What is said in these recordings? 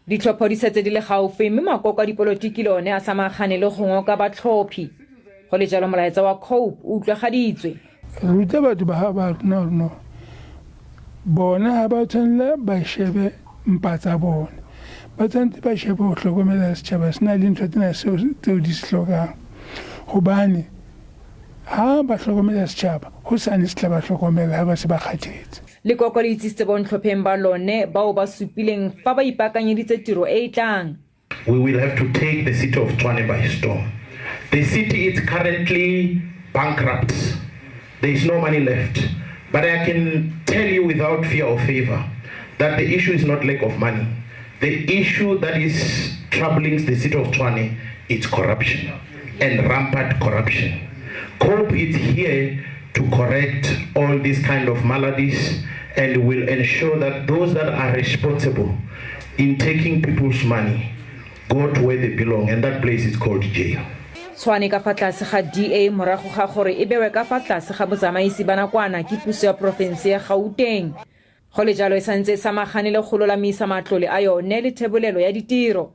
Ditlhopho di setse di le gaufi mme makoko a dipolotiki le one a samagane le go ngoka batlhophi. Go le jalo molaetsa wa Cope o utlwagaditswe. Ruta batho ba ba rona gore no bona ha ba tshwanela ba shebe mpa tsa bone, ba tshwanetse ba shebe go hlokomela setšhaba se na le ntho tsena tseo di se hlokang, gobane ha ba hlokomela setšhaba go sane se tla ba hlokomela ha ba se ba kgathetse. Lekoko le itsisitse bontlhopheng ba lone bao ba supileng fa ba ipaakanyeditse tiro e e tlang. We will have to take the city of Tshwane by storm. The city is currently bankrupt. There is no money left. But I can tell you without fear or favor that the issue is not lack of money. The issue that is troubling the city of Tshwane is corruption and rampant corruption. COPE is here to correct all these kind of maladies and will ensure that those that are responsible in taking people's money go to where they belong, and that place is called jail. Tshwane ka fa tlase ga DA morago ga gore e bewe ka fa tlase ga botsamaisi ba nakwana ke puso ya porofense ya Gauteng. Go le jalo e santse e samagane le go lolamisa matlole a yone le thebolelo ya ditiro.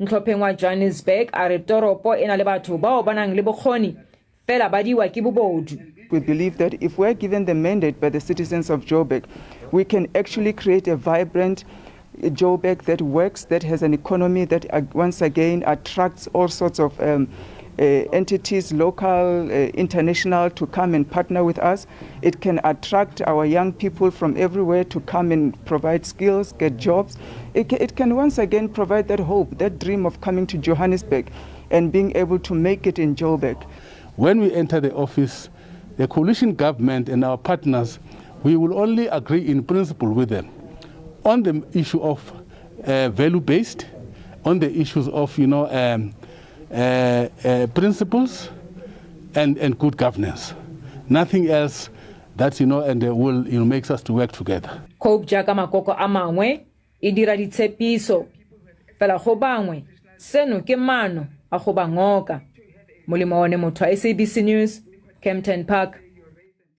Ntlhopheng wa Johannesburg a re toropo e na le batho bao ba nang le bokgoni fela ba diwa ke bobodu. We believe that if we're given the mandate by the citizens of Joburg, we can actually create a vibrant Joburg that works, that has an economy that once again attracts all sorts of entities, local, international, to come and partner with us. It can attract our young people from everywhere to come and provide skills, get jobs. It can once again provide that hope, that dream of coming to Johannesburg and being able to make it in Joburg. When we enter the office, the coalition government and our partners, we will only agree in principle with them on the issue of value-based, on the issues of principles and good governance. Nothing else that and will makes us to work together. Cope jaaka makoko a mangwe e dira ditshepiso fela go bangwe seno ke maano a go ba ngoka. Molemo one motho wa SABC News, Kempton Park.